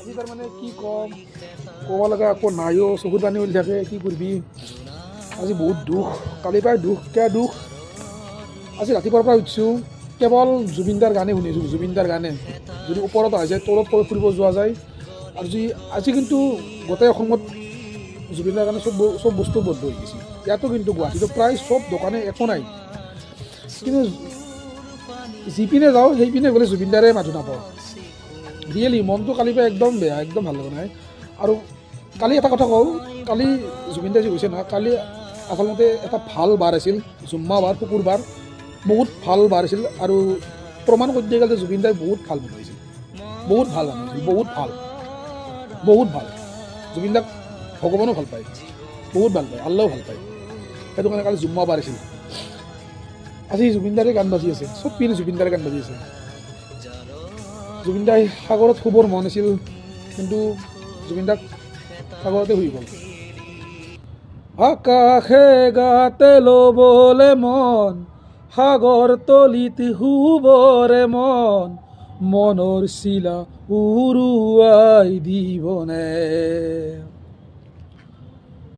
আজি তাৰমানে কি ক'ম, ক'ব লগা একো নাইও, চকুৰ পানী ওলাই থাকে, কি কৰিবি। আজি বহুত দুখ, কালিৰ পৰাই দুখ, কিয় দুখ, আজি ৰাতিপুৱাৰ পৰা উঠিছোঁ কেৱল জুবিনদাৰ গানেই শুনিছোঁ, জুবিনদাৰ গানে। যদি ওপৰত অহা যায়, তলত ক'ৰবাত ফুৰিব যোৱা যায়। আৰু যি আজি কিন্তু গোটেই অসমত জুবিনদাৰ কাৰণে চব বস্তু বন্ধ হৈ গৈছে। ইয়াতো কিন্তু গুৱাহাটীতো প্ৰায় চব দোকানে একো নাই, কিন্তু যিপিনে যাওঁ সেইপিনে গ'লে জুবিনদাৰে মাথো নাপাওঁ। ৰিয়েলি মনটো কালিৰ পৰা একদম বেয়া, একদম ভাল লগা নাই। আৰু কালি এটা কথা কওঁ, কালি জুবিনদা যি গৈছে নহয়, কালি আচলতে এটা ভাল বাৰ আছিল, জুম্মা বাৰ, শুকুৰবাৰ, বহুত ভাল বাৰ আছিল। আৰু প্ৰমাণ কৰি দিয়ে গ'ল যে জুবিন দাই বহুত ভাল মানুহ হৈছিল, বহুত ভাল মানুহ হৈছিল, বহুত ভাল, বহুত ভাল। জুবিন দাক ভগৱানো ভাল পায়, বহুত ভাল পায়, আল্লাহও ভাল পায়। সেইটো কাৰণে কালি জুম্মা বাৰ আছিল। আজি জুবিন দাৰে গান বাজি আছে, চব পিনে জুবিন দাৰে গান বাজি আছে। জুবিন দাই সাগৰত শুবৰ মন আছিল, কিন্তু জুবিন দাক সাগৰতে শুই গ'ল। আকাশে গাতে ল'বলে মন, সাগৰ তলিত শুবৰে মন, মনৰ চিলা উৰুৱাই দিবনে?